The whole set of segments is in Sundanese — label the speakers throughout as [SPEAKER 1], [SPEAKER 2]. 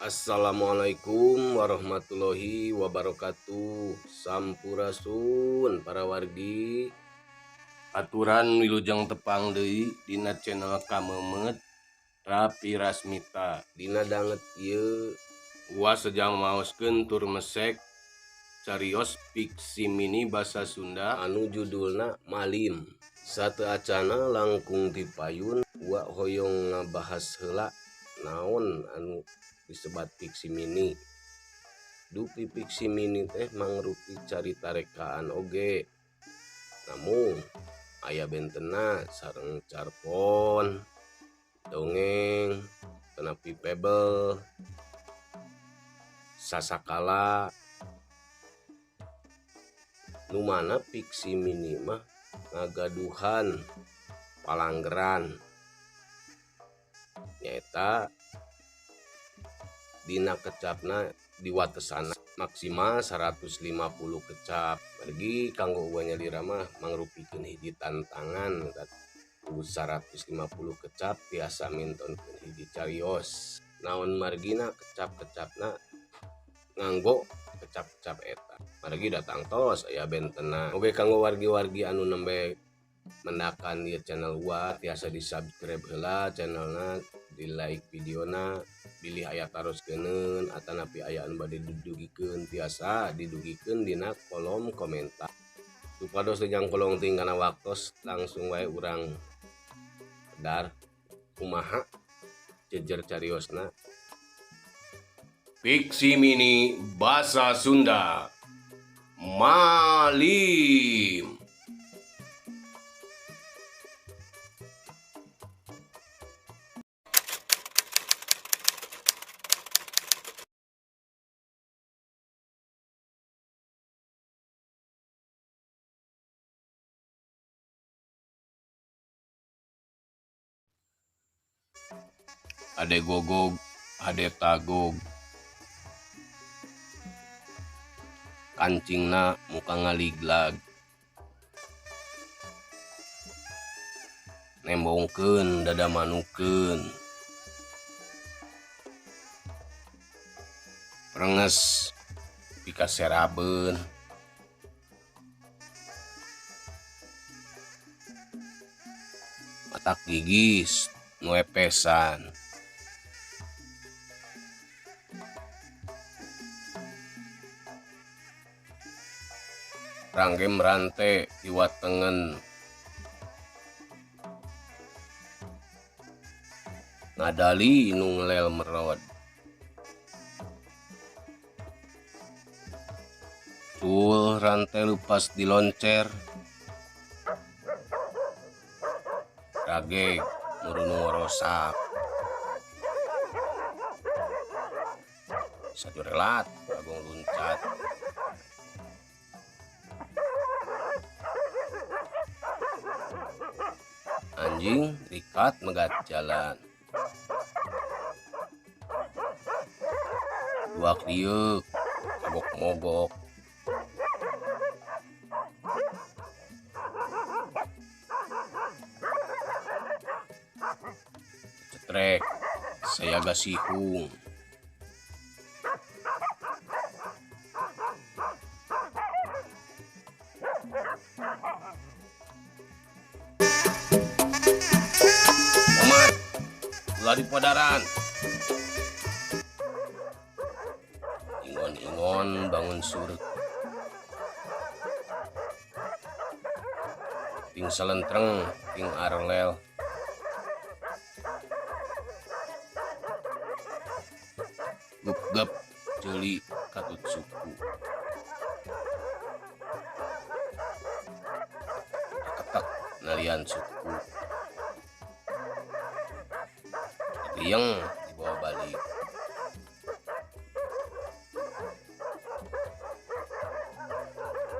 [SPEAKER 1] Assalamualaikum warahmatullahi wabarakatuh. Sampurasun para wargi. Aturan wilujeng tepang deui dina channel Kameumeut Rapi Rasmita. Dina danget ieu gua sejang maoskeun tur mesek carios fiksi mini basa Sunda anu judulna Malim. Sateuacana langkung ti payun gua hoyong ngabahas heula naon anu disebat fiksi mini. Dupi fiksi mini teh mangrupi carita rekaan oge, namun aya bentena sareng carpon, dongeng, tenapi pebel, sasakala. Nu mana fiksi mini mah ngagaduhan palanggeran, nyaeta dina kecapna diwatesana maksimal 150 kecap. Pergi kanggo uwa nyalira mah mangrupikeun hiji tantangan 150 kecap tiasa mintonkeun hiji carios. Naon margina kecap-kecapna nganggo kecap-kecap eta. Margi datang tos aya bentena. Oge kanggo wargi-wargi anu nembe mendakan ieu channel uwa tiasa di-subscribe heula channelna, di like videona, bilih aya taroskeun atanapi aya anu bade didugikeun tiasa didugikeun dina kolom komentar. Supados teu jangkolong teuing kana waktos, langsung wae urang dar kumaha jejer cariosna. Fiksi mini basa Sunda Malim. Ade gogog, ade tagog, kancingna muka ngaliglag, nembongkeun dada manukeun, prenges pikaserabeun, matak gigis nu epesan. Ranggem rante diwatengen, ngadali nu ngelel merod, tul rante lupas diloncer, rageg murunu ngorosak, sajurelat bagong luncat. Anjing rikat megat jalan, dua kriuk kagok mogok, cetrek sayaga sihung, ulah di padaran, ingon-ingon bangun surut, ting selentreng ting arlel, gup-gep jeli katut suku, ketek nalian suku, yang dibawa balik.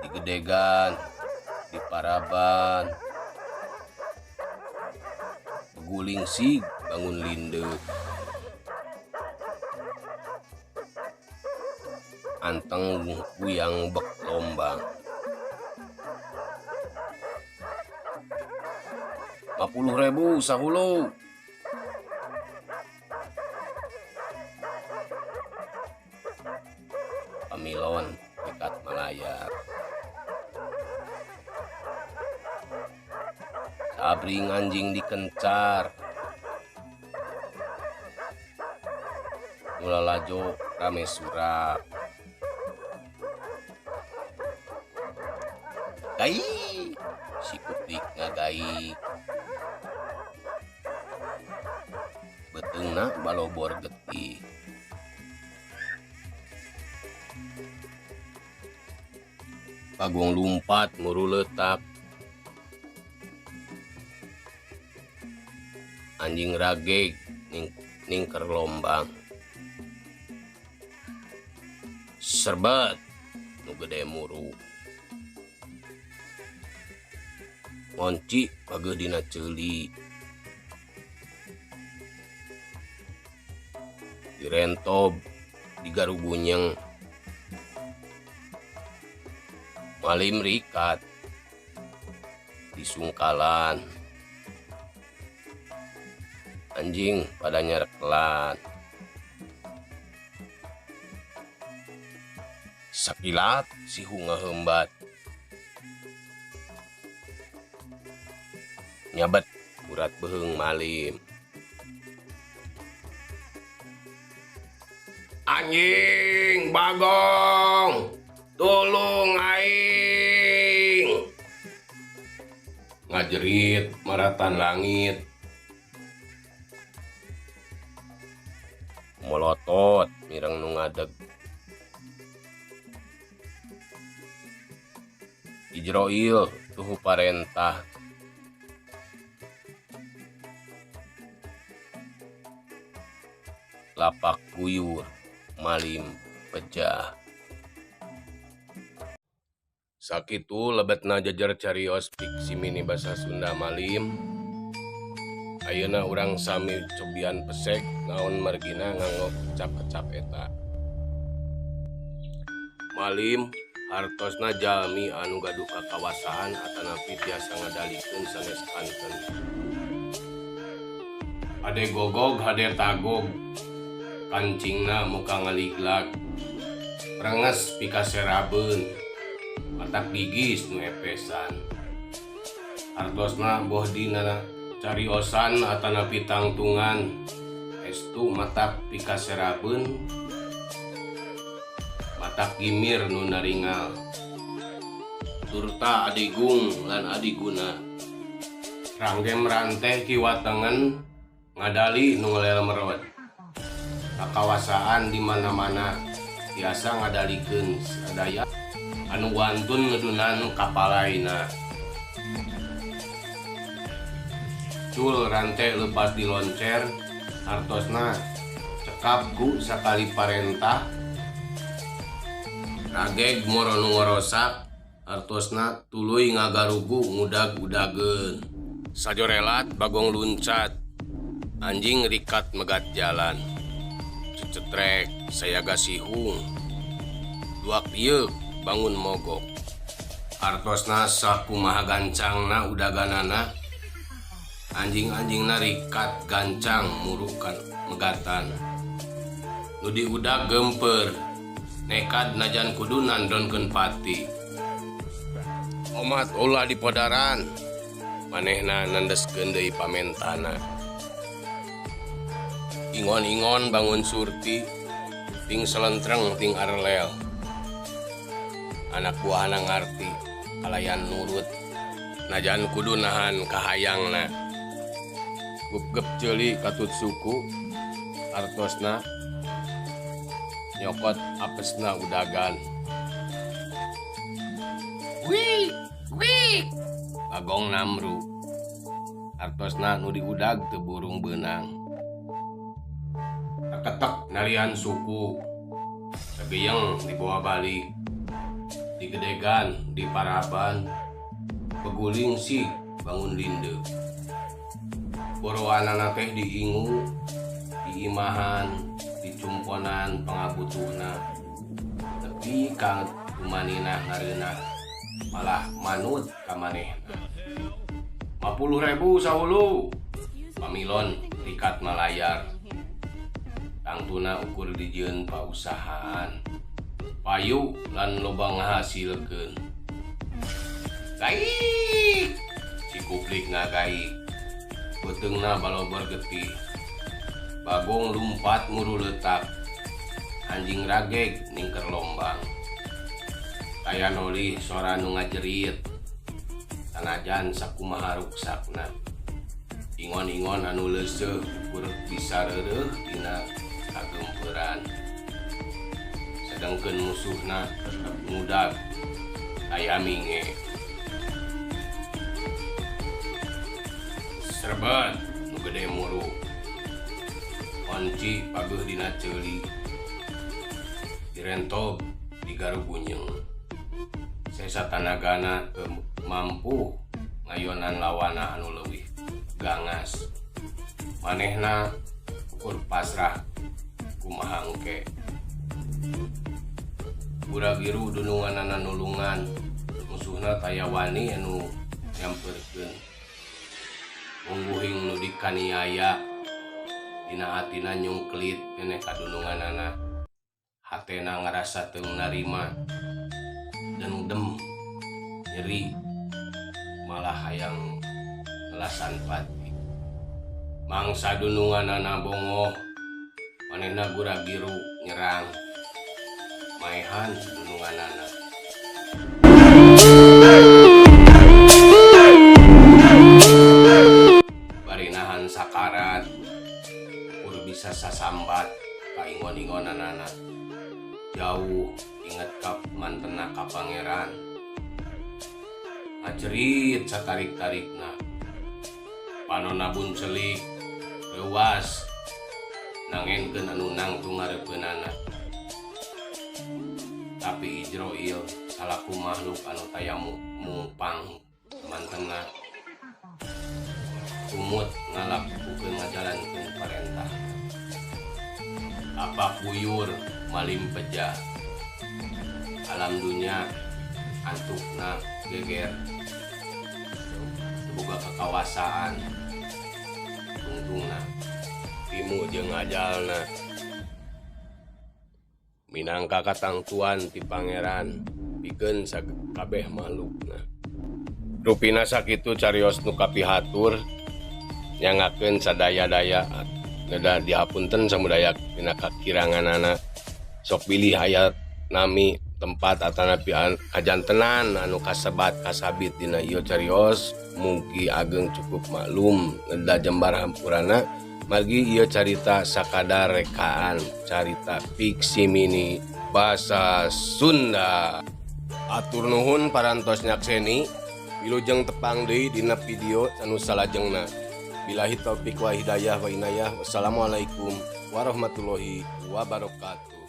[SPEAKER 1] Digedegan, diparaban, beguling sig bangun linde, anteng kuyang bek lombang. 50.000 sahulu. Pamilon rikat malayar. Sabring anjing dikencar. Nu lalajo rame surak. Gai si kuplik ngagai. Beuteungna balobor getih. Bagong lumpat muru leutak. Anjing rageg ningker lombang. Serbet nu gede muru. Ngonci pageuh dina ceuli. Direntob digarugunyeng. Malim rikat disungkalan. Anjing pada nyarekelan. Sakilat sihu ngahembat. Nyabet urat beuheung malim. Anjing Bagong, tulung aing. Ngajerit maratan langit. Molotot mireng nu ngadeg. Ijroil tuhu parentah. Lapak guyur malim pejah. Sakitu lebetna jejer carios fiksi mini basa Sunda malim. Ayeuna urang sami cobian pesek naon margina nganggo kecap-kecap eta. Malim hartosna jalmi anu gaduh kakawasaan atanapi tiasa ngadalikeun sanes kanten. Hade gogog hade tagog, kancingna muka ngaliglag, prenges pikaserabeun, matak gigis nu epesan. Hartosna boh dina cariosan atanapi tangtungan, estu matak pikaserabeun, matak gimir nu naringal. Turta adigung lan adiguna, ranggem ranteh kiwa tengen, ngadali nu ngelel merot. Kakawasaan di mana-mana tiasa ngadalikeun sadaya anu wantun ngedunan kapalaina. Cul rante lepas diloncer, hartosna cekap ku sakali parentah. Rageg moro nu ngorosak, hartosna tuluy ngagarugu ngudag-udageun. Sajorelat Bagong luncat, anjing rikat megat jalan. Cecetrek sayaga sihung, duak ieu bangun mogok. Hartosna sakumaha gancangna udaganana, anjing-anjingna rikat gancang murukan megatan. Nu diudag gemper, nekad najan kudu nandonkeun pati. Omat ulah dipodaran, manehna nandeskeun deui pamentana. Ingon-ingon bangun surti, ting selentreng ting arlel. Anak buahna ngarti, kalayan nurut, najan kudu nahan kahayangna. Gupgep ceuli katut suku, hartosna nyokot apesna udagan. Wik, wik, Bagong namru, hartosna nu diudag teu burung beunang. Ketek narian suku, sageyeng dibawa balik, digedegan di paraban, peguling sih bangun linde. Borowanana teh diingu, diimahan, dicumponan pangabutuhna. Nepi ka tumaninah ngareunah, malah manut ka manehna. 50.000 sahulu, pamilon rikat malayar. Tangtuna ukur dijieun pausahaan. Payu lan loba ngahasilkeun. Gaik! Si kuplik ngagaik. Beuteungna balobar getih. Bagong lumpat muruletak. Anjing rageg ningker lombang. Taya nolih sora nu ngajerit. Sanajan sakumaha ruksakna. Ingon-ingon anu leuseuh ukur bisa reureuh dina kagemperan. Sedengkeun musuhna tetep ngudag aya minge. Serbet nu gede muru. Onci pageuh dina ceuli. Direntob digarugunyeng. Sesa tanagana teu mampu ngayonan lawana anu leuwih gangas. Manehna ukur pasrah kumaha engke. Gura-giru dununganana nulungan, musuhna taya wani anu nyamperkeun. Mungguhing nu dikaniaya dina atina nyungkelit keneh kadununganana. Hatena ngarasa teu narima, dendem, nyeri, malah hayang ngelasan pati. Mangsa dununganana bongoh, manehna gura-giru nyerang. Maehan dununganana. Bari nahan sakarat, kur bisa sasambat ka ingon-ingonanana. Jauh inget ka mantena ka pangeran. Ngajerit satarik-tarikna. Panona buncelik, reuwas, nangenkeun anu nangtung ngareupeunana. Tapi Ijroil salaku makhluk anu taya mungpang mantena tumut ngalakukeun ngajalankeun parentah. Tapak buyur malim pejah. Alam dunya antukna geger. Boga kakawasaan tungtungna timu jeung ajalna. Minangka katangtuan ti pangeran pikeun sakabeh makhlukna. Rupina sakitu carios nu kapihatur nyangakeun sadaya-daya neda dihapunten samudaya dina kakiranganana. Sok bilih aya nami tempat atanapi kajantenan anu kasebat kasabit dina ieu carios mugi ageng cukup maklum neda jembar hampurana. Margi ieu carita sakadar rekaan carita fiksi mini basa Sunda. Atur nuhun parantos nyakseni wilujeng tepang deui dina video anu salajengna. Billahi taufik wa hidayah wa inayah. Wassalamualaikum warahmatullahi wabarakatuh.